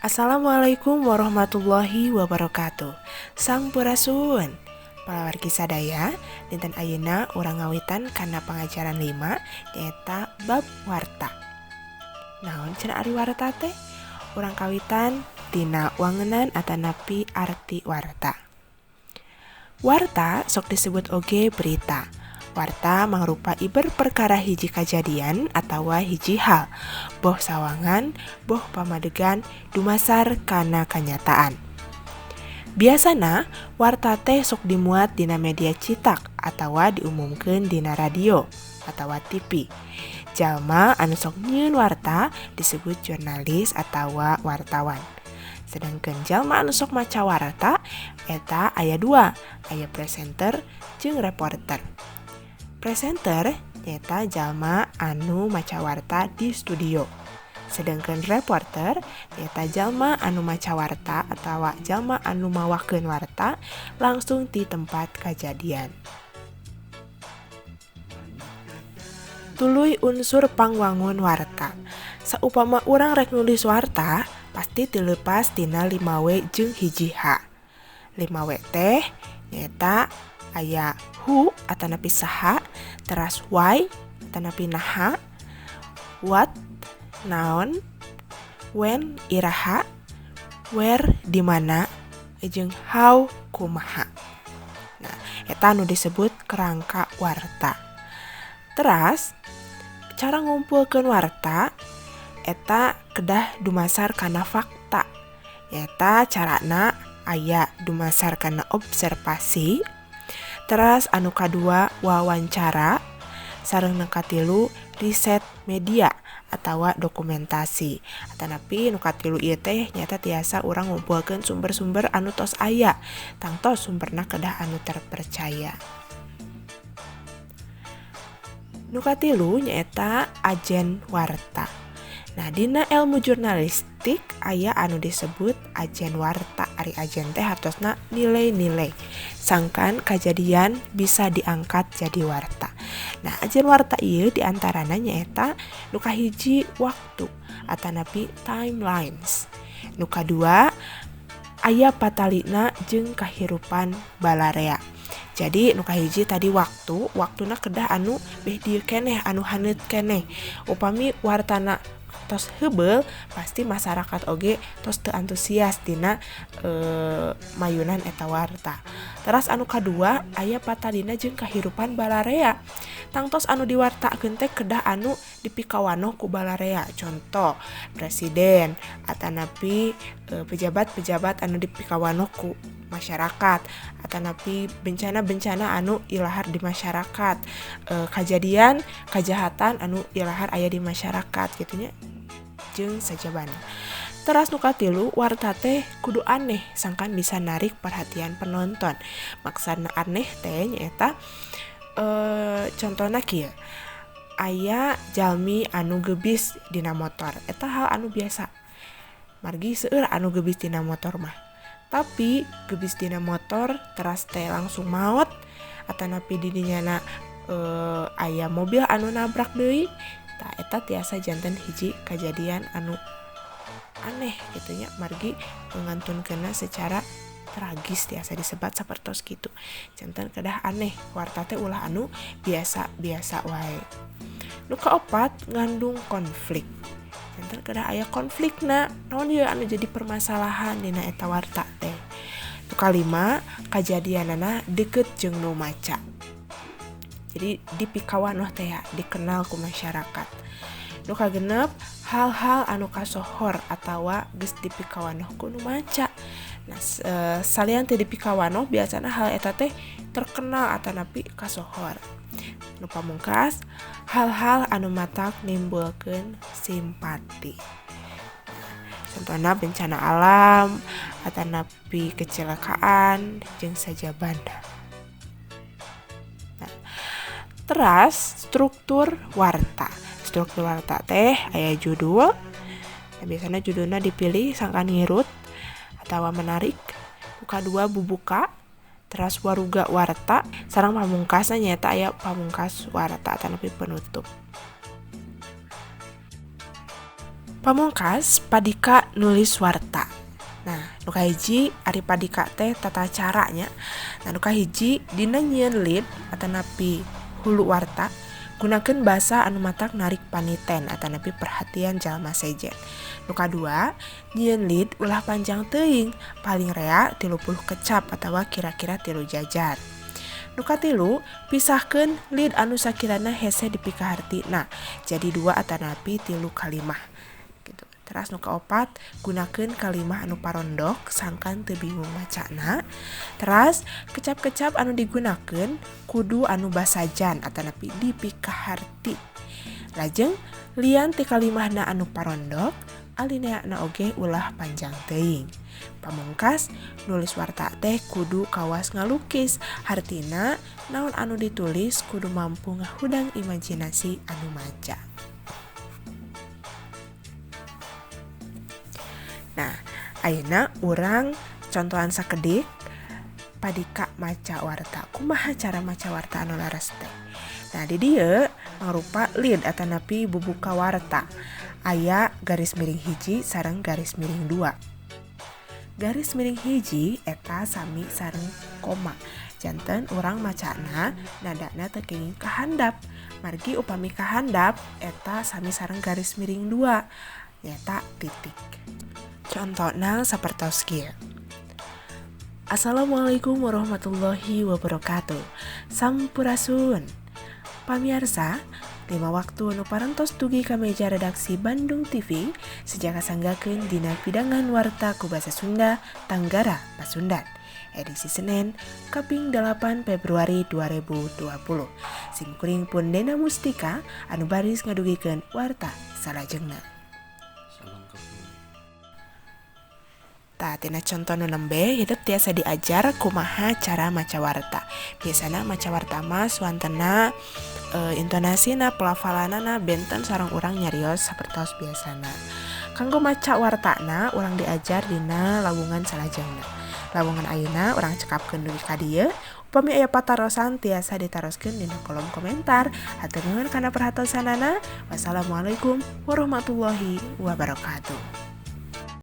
Assalamualaikum warahmatullahi wabarakatuh. Sampurasun. Palawargi sadaya, dinten ayeuna urang ngawitan kana pangajaran 5 nyaeta bab warta. Naon cenah ari warta teh? Urang kawitan tina wangenan atanapi arti warta. Warta sok disebut oge berita. Warta mangrupa iber perkara hiji kajadian atawa hiji hal, boh sawangan, boh pamadegan, dumasar kana kanyataan. Biasana, warta teh sok dimuat dina media citak atawa diumumkeun dina radio atawa TV. Jalma anu sok nyieun warta disebut jurnalis atawa wartawan. Sedangkan jalma anu sok maca warta eta aya dua, aya presenter jeung reporter. Presenter nyaeta jalma anu maca warta di studio. Sedangkan reporter nyaeta jalma anu maca warta atawa jalma anu mawakeun warta langsung di tempat kajadian. Tuluy unsur pangwangun warta. Saupama urang rek nulis warta, pasti teu leupas tina 5W jeung 1H. 5W teh nyaeta aya who atanapi saha, teras why atanapi naha, what naon, when iraha, where di mana, jeung how kumaha. Nah, eta anu disebut kerangka warta. Teras cara ngumpulkeun warta eta kedah dumasar kana fakta. Eta carana aya dumasar kana observasi, teras anu kadua wawancara, sareng nu katilu riset media atawa dokumentasi. Atanapi nu katilu ieu teh nyaeta tiasa urang ngumpulkeun sumber-sumber anu tos aya, tangtos sumberna kedah anu terpercaya. Nu katilu nyaeta ajen warta. Nah, dina ilmu jurnalistik aya anu disebut ajen warta. Ari ajen teh hartosna nilai-nilai. Sangkan kajadian bisa diangkat jadi warta. Nah, ajen warta ieu diantarana nyaeta nu kahiji waktu atanapi timelines. Nu kadua aya patalina jeung kahirupan balarea. Jadi nu kahiji tadi waktu, waktuna kedah anu beh dieu keneh, anu haneut keneh. Upami wartana tos heubeul, pasti masyarakat oge tos teu antusias dina mayunan eta warta. Teras anu kadua aya patalina jeung kahirupan balarea. Tangtos anu diwartakeun teh kedah anu dipikawanoh ku balarea. Contoh presiden atanapi pejabat-pejabat anu dipikawanoh ku masyarakat, atanapi bencana-bencana anu ilahar di masyarakat, kajadian kajahatan anu ilahar aya di masyarakat gitunya jeung sajabana. Teras nu katilu warta teh kudu aneh sangkan bisa narik perhatian penonton. Maksana aneh teh nyaeta contohna kieu, aya jalmi anu gebis dina motor, eta hal anu biasa. Margi seueur anu gebis dina motor mah. Tapi gebis dina motor teras teh langsung maot atanapi di dinyana aya mobil anu nabrak deui, tah eta tiasa janten hiji kajadian anu aneh gitu nya, margi ngantunkeunna secara tragis tiasa disebat sapertos kitu. Janten kedah aneh, warta teh ulah anu biasa-biasa wae. Nu kaopat ngandung konflik. Janten kedah aya konflikna, naon ieu anu jadi permasalahan dina eta warta teh. Nu kalima kajadianana deukeut jeung nu maca. Jadi dipikawanoh teh ya, dikenal ku masyarakat. Nu kagenep hal-hal anu kasohor atawa geus dipikawanoh ku nu maca. Nah, salian teh dipikawanoh biasana hal eta teh terkenal atanapi kasohor. Nu pamungkas hal-hal anu matak nimbulkeun simpati. Contohna bencana alam atanapi kecelakaan jeung sajabana. Nah, teras struktur warta. Struktur warta teh aya judul. Nah, biasana judulna dipilih sangkan ngirut atawa menarik. Nu kadua bubuka, teras waruga warta, sareng pamungkasna nyaeta aya pamungkas warta atanapi penutup. Pamungkas, padika nulis warta. Nah, nu kahiji ari padika teh tata caranya. Nah, nu kahiji dina nyieun lead atanapi hulu warta, gunakeun basa anu matak narik paniten atanapi perhatian jalma sejen. Nu kadua, nyieun lead ulah panjang teuing, paling rea 30 kecap atawa kira-kira 3 jajar. Nu katilu, pisahkeun lead anu sakirana hese dipikahartina jadi 2 atanapi 3 kalimah. Gitu. Teras nu kaopat, gunakeun kalimah anu parondok sangkan teu bingung macana. Teras kecap-kecap anu digunakeun kudu anu basajan atanapi dipikaharti. Lajeng lian ti kalimahna anu parondok, alineana oge ulah panjang teuing. Pamungkas, nulis warta teh kudu kawas ngalukis, hartina naon anu ditulis kudu mampu ngahudang imajinasi anu maca. Nah, ayeuna urang contohan sakedik padika maca warta. Kumaha cara maca warta anu leres teh? Nah, di dieu mangrupa lead atanapi bubuka warta. Aya garis miring 1 sareng garis miring 2. Garis miring 1 eta sami sareng koma. Janten urang macana nadana teu kenging kahandap. Margi upami kahandap eta sami sareng garis miring 2 nyaeta titik. Contohna sapertos kieu. Assalamualaikum warahmatullahi wabarakatuh. Sampurasun. Pamiarsa, 5 waktu nu parantos dugi ka meja redaksi Bandung TV sejak kasanggakeun dina pidangan warta ku basa Sunda Tanggara Pasundan. Edisi Senin, kaping 8 Februari 2020. Simkuring pun Dena Mustika anu baris ngadugikeun warta salajengna. Tah, tina conto nu nembe hidup tiasa diajar kumaha cara maca warta. Biasana maca warta mah suantena intonasina, pelafalanana benten sareng urang nyarios sapertos biasana. Kanggo maca wartana urang diajar dina lawungan salajengna. Lawungan ayeuna urang cekapkeun dugi ka dieu. Upami aya patarosan tiasa ditaroskeun dina kolom komentar. Hatur nuhun kana perhatosanana. Wassalamualaikum warahmatullahi wabarakatuh.